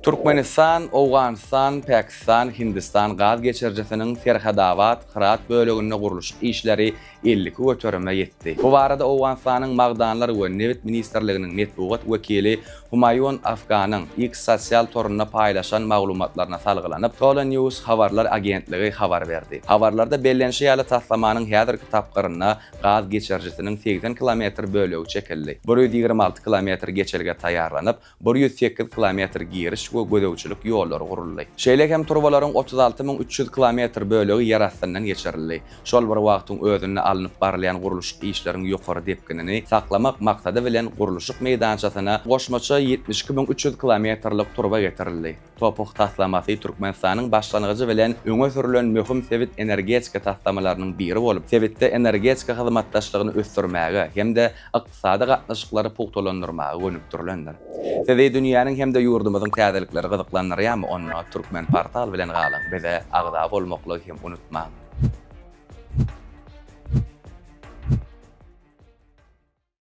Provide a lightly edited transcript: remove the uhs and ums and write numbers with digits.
Türkmenistan, Owganystan, Pakistan, Hindistan gaz geçirijisiniň Serhadabat, Hyrat böleginde gurluşyk işleri 52 göterime ýetdi. Bu barada Owganystanyň Magdanlar we nebit ministrliginiň metbugat wekili Humaýun Afganyň X sosial torunda paýlaşan maglumatlaryna salgylanyp, TOLOnews habarlar agentligi habar berdi. Habarlarda bellenişi ýaly, taslamanyň häzirki tapgyrynda gaz geçirijisiniň 80 kilometr bölegi çekildi, 126 kilometr geçelge taýýarlanyp, 108 kilometr giriş we gözegçilik ýollary guruldy. Şeýle hem turbalaryň 36 300 kilometr bölegi ýerastyndan geçirildi. Şol bir wagtyň özünde alnyp barylýan gurluşyk işleriň ýokary depginini saklamak maksady bilen gurluşyk meýdançasyna goşmaça 72 300 kilometrlik turba getirildi. TOPH taslamasy Türkmenistanyň başlangyjy bilen öňe sürlen möhüm sebit energetika taslamalarynyň biri bolup, sebitde energetika hyzmatdaşlygyny ösdürmäge hem-de ykdysady gatnaşyklary pugtalandyrmaga gönükdirilendir. Sizi dünýäniň hem-de ýurdumyzyň täzelikleri gyzyklandyrýarmy? Onda Turkmenportal bilen galyň, bize agza bolmaklygy hem unutmaň!